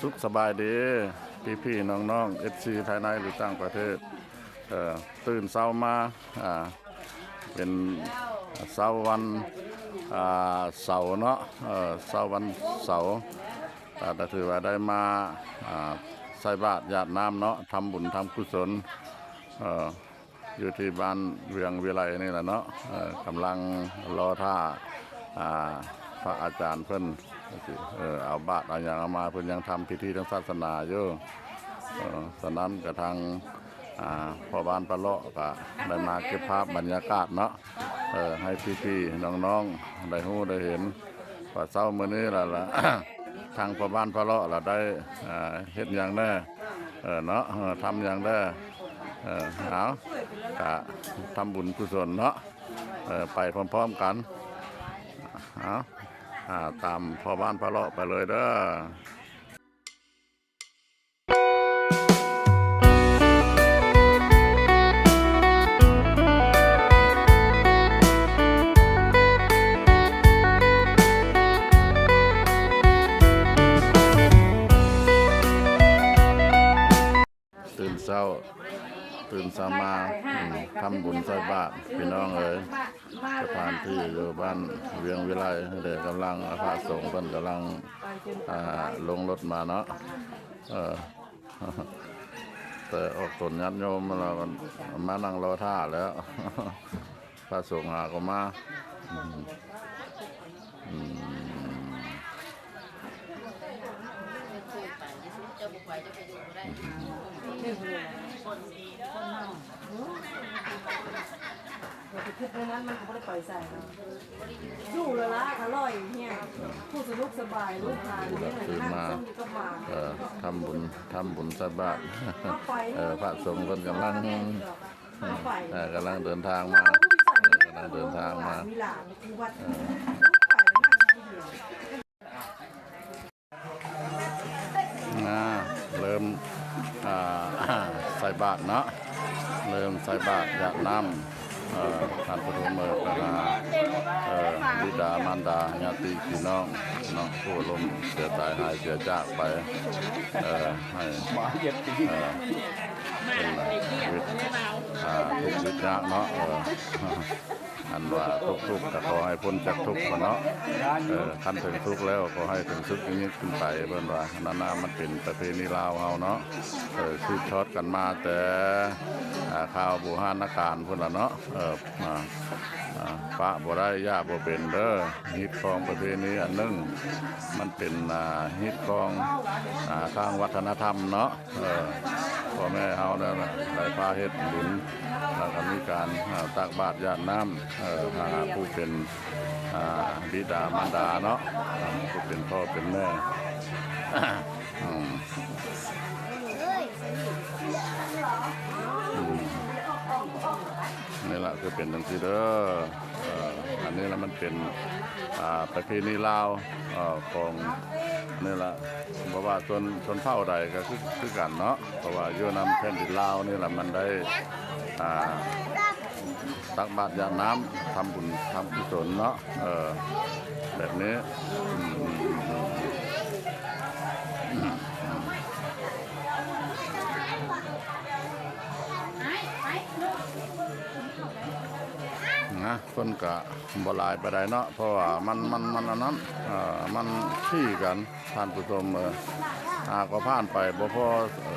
ສຸກສະບາຍດີ ພີ່ໆ ນ້ອງໆ ເອັຟຊີ ພາຍໃນ ຫຼື ຕ່າງປະເທດ. ເອີ ຕື່ນເຊົ້າມາ ອ່າ ເປັນເຊົ້າວັນ ອ່າ ເສົາເນາະ, ເອີ ເຊົ້າວັນເສົາ ກໍຖືວ່າໄດ້ມາ ອ່າ ໃສ່ບາດຢາດນ້ຳເນາະ, ທຳບຸນທຳກຸສົນ ເອີ ຢູ່ທີ່ບ້ານວຽງວິໄລນີ້ແຫຼະເນາະ. ເອີ ກຳລັງລໍຖ້າ ອ່າ ພະອາຈານເພິ່ນ ເອີ ເອົາບາດເອົາຫຍັງເອົາມາ, ເພິ່ນຍັງທຳພິທີທາງສາສະໜາຢູ່. ເອີ ສະນັ້ນກະທາງ ອ່າ ພໍ່ບ້ານປະເລາະກະໄດ້ມາເກັບພາບບັນຍາກາດເນາະ, ເອີ ໃຫ້ພີ່ໆ ນ້ອງໆ ໄດ້ຮູ້ໄດ້ເຫັນວ່າເຊົ້າມື້ນີ້ລະ ລະ ທາງພໍ່ບ້ານພະເລາະລະໄດ້ ເຮັດຫຍັງແດ່ ເອີ ເນາະ, ເອີ ທຳຫຍັງແດ່. ເອີ ເອົາ ກະທຳບຸນກຸສົນເນາະ, ເອີ ໄປພ້ອມໆ ກັນ. ເອົາ ຕາມພໍ່ບ້ານພະເລາະໄປເລີຍເດີ. ຕື່ນເຊົ້າ ຕື່ນເຊົ້າມາ ອືມ ທຳບຸນໃສ່ບາດ ພີ່ນ້ອງເອີຍ. ສະຖານທີ່ຢູ່ບ້ານວຽງວິໄລເດ້ ກຳລັງ ພະສົງເພິ່ນກຳລັງ ອ່າ ລົງລົດມາເນາະ. ເອີ ແຕ່ອອກຕົນຍາດໂຍມແລ້ວ ມານັ່ງລໍຖ້າແລ້ວ ພະສົງຫາກໍມາ. ອືມ ອືມ ຄິດແນວນັ້ນມັນກໍບໍ່ໄດ້ໄປໃສເນາະ. ຢູ່ລະລະອະລ່ອຍແຮງ ຜູ້ສະດວກສະບາຍ ລູກຫຼານນີ້ນະ ນັ່ງຊມຢູ່ກັບໝາ. ເອີ ທຳບຸນ ທຳບຸນໃສ່ບາດ ເອີ ພະສົງເພິ່ນກຳລັງ ເອີ ກຳລັງເດີນທາງມາ ເອີ ກຳລັງເດີນທາງມາ. ເອີ ອ່າ ເລີ່ມ ອ່າ ໃສ່ບາດເນາະ, ເລີ່ມໃສ່ບາດຢາດນ້ຳ ເອີ ທ່ານຜູ້ຊົມເອີຍ ໄປຫາ ເອີ ບິດາມານດາ ຍາດຕິພີ່ນ້ອງເນາະ ຜູ້ລົ້ມເສຍຕາຍຫາຍເສຍຈາກໄປ. ເອີ ໃຫ້ ເອີ ເປັນ ອ່າ ທຸກຍາກເນາະ. ເອີ ອັນວ່າທຸກໆ ກໍຂໍໃຫ້ພົ້ນຈາກທຸກພຸ້ນເນາະ. ເອີ ຄັນເຖິງສຸກແລ້ວກໍໃຫ້ເຖິງສຸກຍິ່ງໆ ຂຶ້ນໄປ ເພິ່ນວ່ານັ້ນນະ. ມັນເປັນປະເພນີລາວເຮົາເນາະ, ເອີ ສືບທອດກັນມາແຕ່ ອ່າ ຄາວບູຮານນະການພຸ້ນລະເນາະ. ເອີ ອ່າ ອ່າ ປະບໍ່ໄດ້ ຢ່າບໍ່ເປັນເດີ. ຮີດຄອງປະເພນີອັນໜຶ່ງ ມັນເປັນ ອ່າ ຮີດຄອງ ອ່າ ທາງວັດທະນະທຳເນາະ. ເອີ ພໍ່ແມ່ເຮົານັ້ນນະ ໄດ້ພາເຮັດບຸນ ແລ້ວກໍມີການ ເອີ ຕັກບາດຢາດນ້ຳ ເອີ ຫາຜູ້ເປັນ ອ່າ ບິດາມານດາເນາະ, ຜູ້ເປັນພໍ່ເປັນແມ່. ອືມ ອືມ ນີ້ລະ ຄືເປັນຈັ່ງຊີ້ເດີ. ເອີ ອັນນີ້ລະ ມັນເປັນ ອ່າ ປະເພນີລາວ ເອີ ຂອງ ນີ້ລະ ບໍ່ວ່າຊົນ ຊົນເຜົ່າໃດກໍຄື ຄືກັນເນາະ, ເພາະວ່າຢູ່ນຳແຜ່ນດິນລາວນີ້ລະ ມັນໄດ້ ອ່າ ຕັກບາດຢາດນ້ຳ ທຳບຸນທຳກຸສົນເນາະ. ເອີ ແບບນີ້ ອືມ ອືມ ອືມ ອືມ ນະ ຄົນກະບໍ່ຫຼາຍປານໃດເນາະ ເພາະວ່າມັນ ມັນ ມັນອັນນັ້ນ ເອີ ມັນທີ່ກັນ ທ່ານຜູ້ຊົມເອີຍ. ຫາກໍຜ່ານໄປບໍ່ພໍ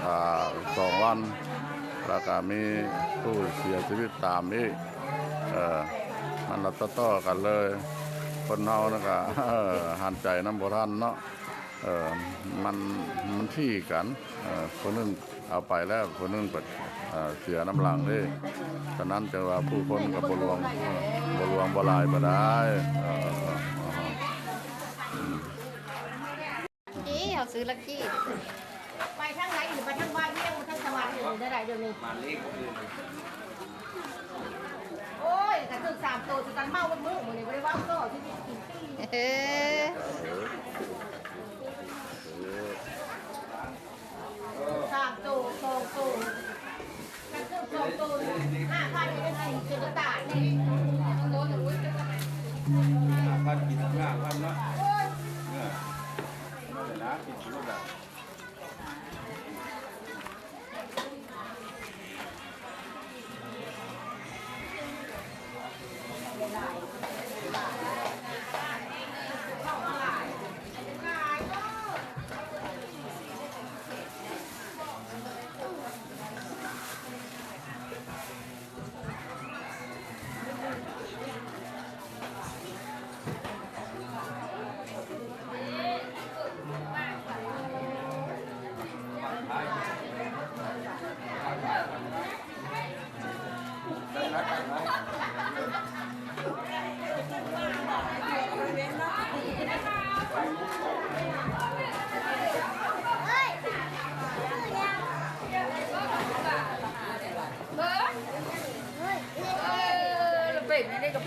ອ່າ ສອງວັນ ແລ້ວກະມີຜູ້ເສຍຊີວິດຕາມອີກ. ເອີ ມັນລະຕໍ່ໆກັນເລີຍ. ຄົນເຮົານັ້ນກະ ເອີ ຫັນໃຈນຳບໍ່ທັນເນາະ. ເອີ ມັນ ມັນທີ່ກັນ ເອີ ຜູ້ໜຶ່ງເອົາໄປແລ້ວ ຜູ້ໜຶ່ງກໍ ເອີ ເສຍນຳຫຼັງເດ້. ສະນັ້ນຈຶ່ງວ່າຜູ້ຄົນກໍບໍ່ຫຼວງ ເອີ ບໍ່ຫຼວງບໍ່ຫຼາຍປານໃດ. ເອີ ເອີ ເອີ ເອີ ອືມ ນີ້ເຮົາຊື້ລັກກີ້ ໄປທາງໃດ ໄປທາງບ້ານວຽງ ໄປທາງສະຫວັນ ຢູ່ໃດໆ ດຽວນີ້ ໂອ້ຍ ກະຖືກສາມໂຕຄືກັນ ເມົາໝົດມື້ ມື້ນີ້ບໍ່ໄດ້ເວົ້າຕໍ່ຊີວິດກິນປີ້ ເອີ ສາມໂຕ ສອງໂຕ ຄັນຖືກສອງໂຕນີ້ ຫ້າພັນ ເປັນໄດ້ເປັນກະຕ່າຍ ຫ້າພັນ ກິນຫ້າພັນເນາະ ເອີ ນະ ກິນກິນລະ.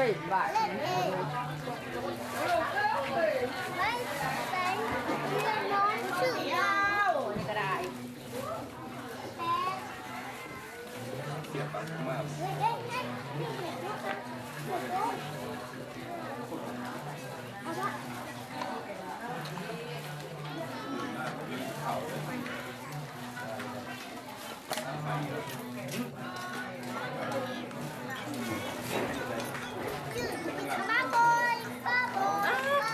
ເ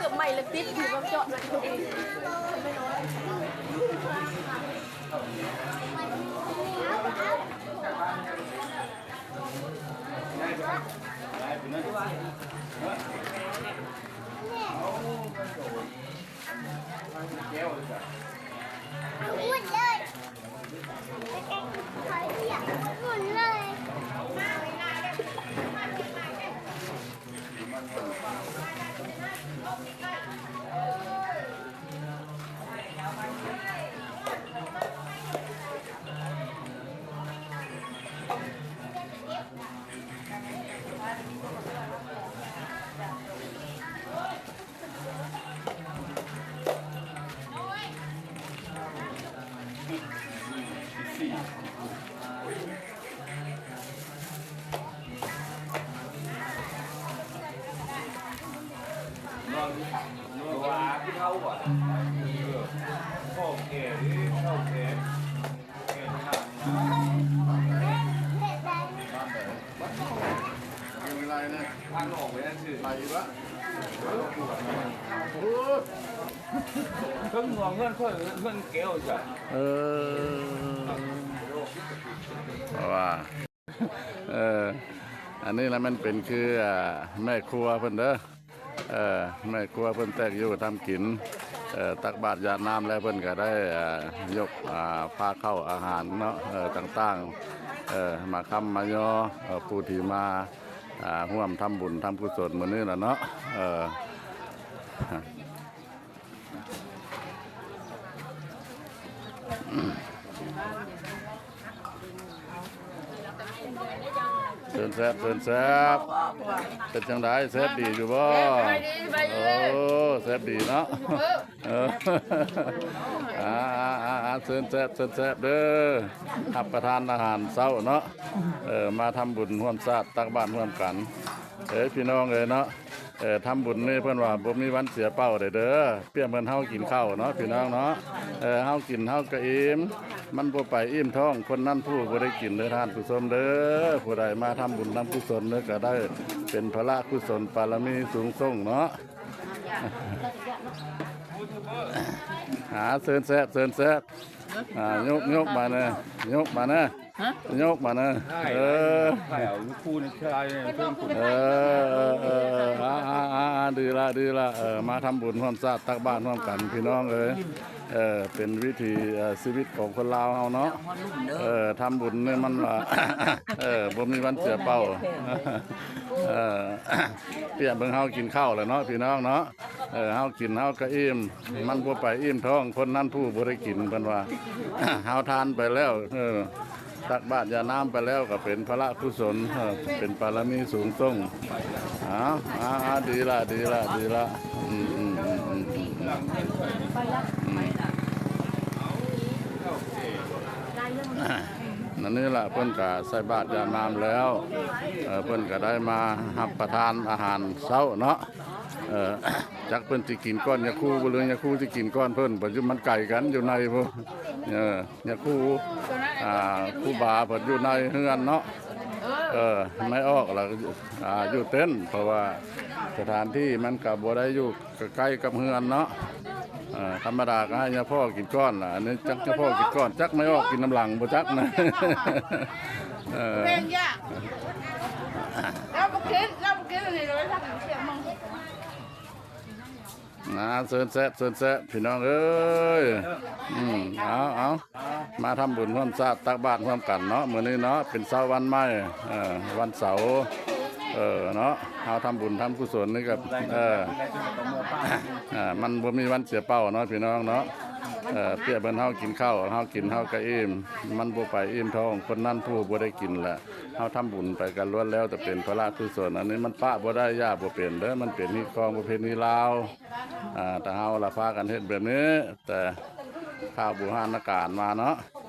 ກືອບໄໝ້ລະຕິດຢູ່ກັບເຈາະລະ ເທິງຫົວເຮືອນຂ້ອຍ ເຮືອນແກ້ວຈ້ະ ເອີ ວ່າ ເອີ ອັນນີ້ລະແມ່ນເປັນຄື ອ່າ ແມ່ຄົວເພິ່ນເດີ ເອີ ແມ່ຄົວເພິ່ນແຕກຢູ່ທຳກິນ ເອີ ຕັກບາດຢາດນ້ຳແລ້ວ ເພິ່ນກະໄດ້ ອ່າ ຍົກ ອ່າ ພາເຂົ້າອາຫານເນາະ ເອີ ຕ່າງໆ ເອີ ມາຄ້ຳມາຍໍ ເອີ ຜູ້ທີ່ມາ ອ່າ ຮ່ວມທຳບຸນທຳກຸສົນມື້ນີ້ລະເນາະ ເອີ. ເຊີນແຊບ ເຊີນແຊບ ເປັນຈັ່ງໃດ ແຊບດີຢູ່ບໍ່? ໂອ້ ແຊບດີເນາະ ເອີ ອ່າໆໆ ເຊີນແຊບ ເຊີນແຊບເດີ ຮັບປະທານອາຫານເຊົ້າເນາະ ເອີ ມາທຳບຸນຮ່ວມຊາດ ຕັກບາດຮ່ວມກັນ ເອີ ພີ່ນ້ອງເອີຍເນາະ. ເອີ ທຳບຸນນີ້ເພິ່ນວ່າບໍ່ມີວັນເສຍເປົ້າເດ້ເດີ ປຽບເໝືອນເຮົາກິນເຂົ້າເນາະ ພີ່ນ້ອງເນາະ ເອີ ເຮົາກິນເຮົາກະອີ່ມ ມັນບໍ່ໄປອີ່ມທ້ອງ ຄົນນັ້ນຜູ້ບໍ່ໄດ້ກິນເດີທ່ານຜູ້ຊົມເດີ. ຜູ້ໃດມາທຳບຸນທຳກຸສົນເດີ ກະໄດ້ເປັນພະລະກຸສົນປາລະມີສູງສົ່ງເນາະ. ອ່າ ເຊີນແຊບ ເຊີນແຊບ ອ່າ ຍົກ ຍົກມາແນ່ ຍົກມາແນ່ ຮະ? ຍົກມານະ ເອີ ຖ່າຍເອົາຢູ່ຄູ່ໃນຊາຍເພິ່ນ ເອີ ເອີ ເອີ ເອີ ອ່າ ອ່າ ອ່າ ອ່າ ດີລະ ດີລະ ເອີ ມາທຳບຸນຮ່ວມຊາດ ຕັກບາດຮ່ວມກັນ ພີ່ນ້ອງເອີຍ ເອີ ເປັນວິຖີ ເອີ ຊີວິດຂອງຄົນລາວເຮົາເນາະ ເອີ ທຳບຸນນີ້ມັນວ່າ ເອີ ບໍ່ມີວັນເສຍເປົ້າ ເອີ ປຽບເບິ່ງເຮົາກິນເຂົ້າແຫຼະເນາະ ພີ່ນ້ອງເນາະ. ເອີ ເຮົາກິນເຮົາກະອີ່ມ ມັນບໍ່ໄປອີ່ມທ້ອງ ຄົນນັ້ນຜູ້ບໍ່ໄດ້ກິນ ເພິ່ນວ່າ ເຮົາທານໄປແລ້ວ ເອີ ຕັກບາດຢາດນ້ຳໄປແລ້ວ ກະເປັນພະລະກຸສົນ ເອີ ເປັນປາລະມີສູງສົ່ງ. ເອົາ ອ່າ ອ່າ ດີລະ ດີລະ ດີລະ ອືມ ອືມ ນັ້ນນີ້ລະ ເພິ່ນກະໃສ່ບາດຢາດນ້ຳແລ້ວ ເອີ ເພິ່ນກະໄດ້ມາຮັບປະທານອາຫານເຊົ້າເນາະ. ເອີ ຈັກເພິ່ນຊິກິນກ່ອນຍາຄູບໍ່ ຫຼືຍາຄູຊິກິນກ່ອນເພິ່ນ ເພາະຢູ່ມັນໄກກັນ ຢູ່ໃນພຸ້ນ ເອີ ຍາຄູ ອ່າ ຄູບາເພິ່ນຢູ່ໃນເຮືອນເນາະ ເອີ ແມ່ອອກລະ ອ່າ ຢູ່ເຕັນ ເພາະວ່າສະຖານທີ່ມັນກະບໍ່ໄດ້ຢູ່ໃກ້ກັບເຮືອນເນາະ. ເອີ ທຳມະດາກະໃຫ້ຍາພໍ່ກິນກ່ອນລະ ອັນນີ້ຈັກຍາພໍ່ກິນກ່ອນ ຈັກແມ່ອອກກິນນຳຫຼັງບໍ່ຈັກນະ ເອີ. ອ່າ ເຊີນແຊບ ເຊີນແຊບ ພີ່ນ້ອງເອີຍ ອືມ ເອົາ ເອົາ ມາທຳບຸນຮ່ວມຊາດ ຕັກບາດຮ່ວມກັນເນາະ ມື້ນີ້ເນາະ ເປັນເຊົ້າວັນໃໝ່ ເອີ ວັນເສົາ ເອີ ເນາະ ເຮົາທຳບຸນທຳກຸສົນນີ້ກະ ເອີ ອ່າ ມັນບໍ່ມີວັນເສຍເປົ້າເນາະ ພີ່ນ້ອງເນາະ. ເອີ ປຽບເໝືອນເຮົາກິນເຂົ້າ ເຮົາກິນເຮົາກະອີ່ມ ມັນບໍ່ໄປອີ່ມທ້ອງຄົນນັ້ນຜູ້ບໍ່ໄດ້ກິນແຫຼະ. ເຮົາທຳບຸນໄປກະລ້ວນແລ້ວແຕ່ເປັນພະລະກຸສົນ ອັນນີ້ມັນປະບໍ່ໄດ້ ຢ່າບໍ່ເປັນເດີ ມັນເປັນຮີດຄອງປະເພນີລາວ. ອາ ແຕ່ເຮົາລະພາກັນເຮັດແບບນີ້ ແຕ່ຂ່າວບູຮານນະການມາເນາະ.